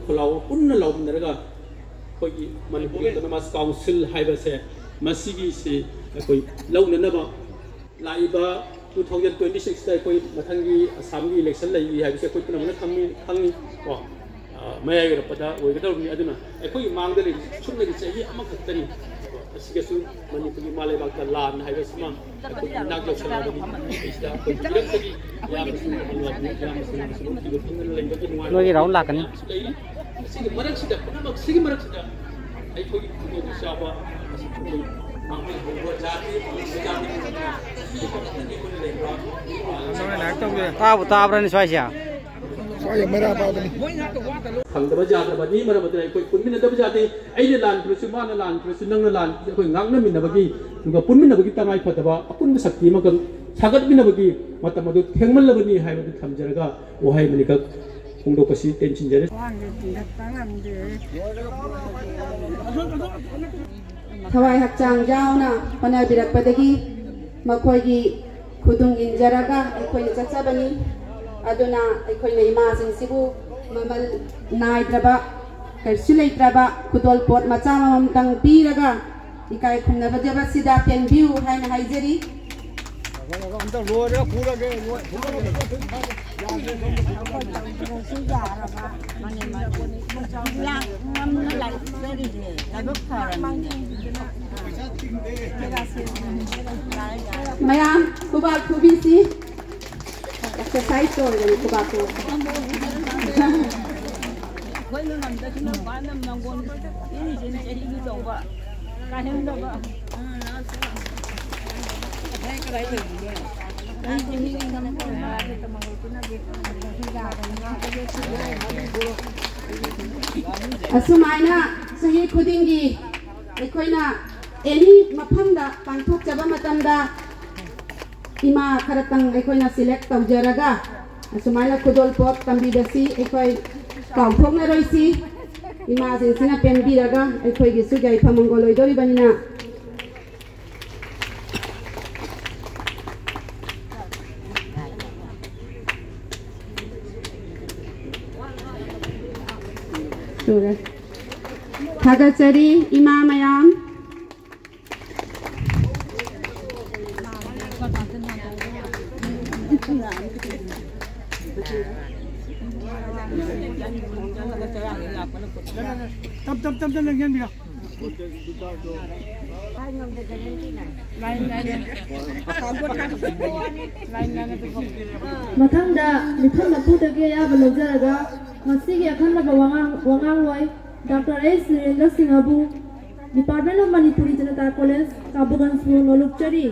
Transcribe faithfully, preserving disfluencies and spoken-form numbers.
ꯈꯣꯜꯂꯥꯎ ꯄꯨꯟꯅ ꯂꯥꯎꯃꯤꯟꯅꯔꯒ ꯑꯩꯈꯣꯏꯒꯤ ꯃꯅꯤꯄꯨꯔꯒꯤ ꯑꯣꯇꯣꯅꯣꯃꯁ ꯀꯥꯎꯟꯁꯤꯜ ꯍꯥꯏꯕꯁꯦ ꯃꯁꯤꯒꯤꯁꯤ ꯑꯩꯈꯣꯏ ꯂꯧꯅꯅꯕ ꯂꯥꯛꯏꯕ two thousand twenty sixꯇ ꯑꯩꯈꯣꯏ ꯃꯊꯪꯒꯤ ꯑꯁꯥꯝꯒꯤ ꯏꯂꯦꯛꯁꯟ ꯂꯩꯔꯤ ꯍꯥꯏꯕꯁꯦ ꯑꯩꯈꯣꯏ ꯄꯨꯝꯅꯃꯛꯅ ꯈꯪꯉꯤ, ꯈꯪꯉꯤ ꯀꯣ꯫ ꯑ, ꯃꯌꯥꯏ ꯑꯣꯏꯔꯛꯄꯗ ꯑꯣꯏꯒꯗꯧꯔꯤꯕꯅꯤ꯫ ꯑꯗꯨꯅ ꯑꯩꯈꯣꯏꯒꯤ ꯃꯥꯡꯗ ꯂꯩꯔꯤꯁꯤ ꯁꯨꯞꯅꯒꯤ ꯆꯍꯤ ꯑꯃꯈꯛꯇꯅꯤ꯫ ꯑꯁꯤꯒꯁꯨ ꯃꯅꯤꯄꯨꯔꯒꯤ ꯏꯃꯥ ꯂꯩꯕꯥꯛꯇ ꯂꯥꯟ ꯍꯥꯏꯕꯁꯤꯃ ꯑꯩꯈꯣꯏꯒꯤ ꯏꯅꯥꯛ ꯌꯧꯁꯜꯂꯛꯑꯕꯅꯤ꯫ ꯁꯤꯗ ꯑꯩꯈꯣꯏ ꯄꯤꯔꯛꯇꯒꯤ ꯏꯌꯥꯝꯕꯁꯤꯡ, ꯏꯌꯥꯝꯕꯁꯤꯡ ꯅꯨꯡꯁꯤꯕ ꯐꯪꯗꯅ ꯂꯩꯕꯒꯤ ꯅꯨꯡꯉꯥꯏꯕ ꯅꯣꯏꯒꯤ ꯔꯥꯎꯟ ꯂꯥꯛꯀꯅꯤ꯫ ꯀꯌꯥ ꯑꯃꯁꯨ ꯂꯩꯔꯤ꯫ ꯑꯁꯤꯒꯤ ꯃꯔꯛꯁꯤꯗ, ꯄꯨꯝꯅꯃꯛ ꯁꯤꯒꯤ ꯃꯔꯛꯁꯤꯗ ꯑꯩꯈꯣꯏꯒꯤ ꯈꯨꯗꯣꯡ ꯆꯥꯕ ꯑꯁꯤ ꯈꯨꯗꯣꯡ ꯃꯥꯡꯍꯟꯍꯧꯕ ꯖꯥꯇꯤ, ꯖꯥꯇꯤ ꯁꯤꯒꯤ ꯃꯊꯛꯇ ꯑꯩꯈꯣꯏꯅ ꯂꯩꯕ ꯇꯥꯕꯨ ꯇꯥꯕ꯭ꯔꯅꯦ ꯁ꯭ꯋꯥꯏꯁꯦ? ꯁ꯭ꯋꯥꯏ ꯃꯩꯔꯥ ꯄꯥꯕꯅꯤ꯫ ꯐꯪꯗꯕ ꯌꯥꯗ꯭ꯔꯕꯅꯤ꯫ ꯃꯔꯝ ꯑꯗꯨꯅ ꯑꯩꯈꯣꯏ ꯄꯨꯟꯃꯤꯟꯅꯗꯕ ꯌꯥꯗꯦ꯫ ꯑꯩꯅ ꯂꯥꯟꯈ꯭ꯔꯁꯨ, ꯃꯥꯅ ꯂꯥꯟꯈ꯭ꯔꯁꯨ, ꯅꯪꯅ ꯂꯥꯟꯈ꯭ꯔꯁꯨ, ꯑꯩꯈꯣꯏ ꯉꯥꯛꯅꯃꯤꯟꯅꯕꯒꯤ, ꯑꯗꯨꯒ ꯄꯨꯟꯃꯤꯟꯅꯕꯒꯤ ꯇꯉꯥꯏ ꯐꯗꯕ ꯑꯄꯨꯟꯕ ꯁꯛꯇꯤ ꯑꯃꯈꯛ ꯁꯥꯒꯠꯃꯤꯟꯅꯕꯒꯤ ꯃꯇꯝ ꯑꯗꯨ ꯊꯦꯡꯃꯜꯂꯕꯅꯤ ꯍꯥꯏꯕꯗꯨ ꯊꯝꯖꯔꯒ ꯋꯥꯍꯩ ꯑꯃꯅꯤꯈꯛ ꯐꯣꯡꯗꯣꯛꯄꯁꯤ ꯇꯦꯟꯁꯤꯟꯖꯔꯤ꯫ ꯊꯋꯥꯏ ꯍꯛꯆꯥꯡ ꯌꯥꯎꯅ ꯍꯣꯠꯅꯕꯤꯔꯛꯄꯗꯒꯤ ꯃꯈꯣꯏꯒꯤ ꯈꯨꯗꯨꯡ ꯏꯟꯖꯔꯒ ꯑꯩꯈꯣꯏꯅ ꯆꯠꯆꯕꯅꯤ꯫ ꯑꯗꯨꯅ ꯑꯩꯈꯣꯏꯅ ꯏꯃꯥꯁꯤꯡꯁꯤꯕꯨ ꯃꯃꯜ ꯅꯥꯏꯗ꯭ꯔꯕ, ꯀꯩꯁꯨ ꯂꯩꯇ꯭ꯔꯕ ꯈꯨꯗꯣꯜꯄꯣꯠ ꯃꯆꯥ ꯑꯃꯃꯝꯇꯪ ꯄꯤꯔꯒ ꯏꯀꯥꯏ ꯈꯨꯝꯅꯖꯕꯁꯤꯗ ꯄꯦꯟꯕꯤꯌꯨ ꯍꯥꯏꯅ ꯍꯥꯏꯖꯔꯤ꯫ ꯑꯝꯇ ꯂꯣꯏꯔꯦ, ꯐꯨꯔꯒꯦ, ꯂꯣꯏ-, ꯐꯨꯔꯒꯦ꯫ ꯃꯌꯥꯝ ꯈꯨꯕꯥꯛ ꯈꯨꯕꯤꯁꯤ꯫ ꯑꯦꯛꯁꯔꯁꯥꯏꯁ ꯇꯧꯔꯤꯕꯅꯤ ꯈꯨꯕꯥꯛꯇꯨ꯫ ꯑꯩꯈꯣꯏꯅ ꯉꯝꯗꯁꯨ ꯅꯨꯄꯥꯅ ꯃꯪꯒꯣꯟ ꯄꯤꯔꯤꯁꯤꯅ ꯆꯍꯤꯒꯤ ꯇꯧꯕ꯫ ꯀꯥꯏꯍꯟꯗꯕ꯫ ꯑꯁꯨꯃꯥꯏꯅ ꯆꯍꯤ ꯈꯨꯗꯤꯡꯒꯤ ꯑꯩꯈꯣꯏꯅ ꯑꯦꯅꯤ ꯃꯐꯝꯗ ꯄꯥꯡꯊꯣꯛꯆꯕ ꯃꯇꯝꯗ ꯏꯃꯥ ꯈꯔꯇꯪ ꯑꯩꯈꯣꯏꯅ ꯁꯦꯂꯦꯛ ꯇꯧꯖꯔꯒ ꯑꯁꯨꯃꯥꯏꯅ ꯈꯨꯗꯣꯜꯄꯣꯠ ꯇꯝꯕꯤꯕꯁꯤ ꯑꯩꯈꯣꯏ ꯀꯥꯎꯊꯣꯛꯅꯔꯣꯏꯁꯤ꯫ ꯏꯃꯥꯁꯤꯡꯁꯤꯅ ꯄꯦꯟꯕꯤꯔꯒ ꯑꯩꯈꯣꯏꯒꯤꯁꯨ ꯌꯥꯏꯐ ꯃꯪꯒꯣꯜ ꯑꯣꯏꯗꯣꯔꯤꯕꯅꯤꯅ꯫ ꯁꯨꯔꯦ꯫ ꯊꯥꯒꯠꯆꯔꯤ ꯏꯃꯥ ꯃꯌꯥꯝ꯫ ꯇꯞ ꯇꯞ ꯇꯞ ꯇꯞ ꯂꯦꯡꯁꯤꯟꯕꯤꯔꯣ꯫ ꯃꯊꯪꯗ ꯃꯤꯐꯝ ꯃꯄꯨꯗꯒꯤ ꯑꯌꯥꯕ ꯂꯧꯖꯔꯒ ꯉꯁꯤꯒꯤ ꯑꯈꯟꯅꯕ ꯋꯥꯉꯥꯡ ꯋꯥꯉꯥꯡꯂꯣꯏ ꯗꯥꯛꯇꯔ ꯑꯦꯁ ꯅꯔꯦꯟꯗ꯭ꯔ ꯁꯤꯡꯍꯕꯨ Department of Manipuri Janata College, ꯀꯥꯕꯨꯒꯟꯁꯄꯨ ꯅꯣꯂꯨꯛꯆꯔꯤ꯫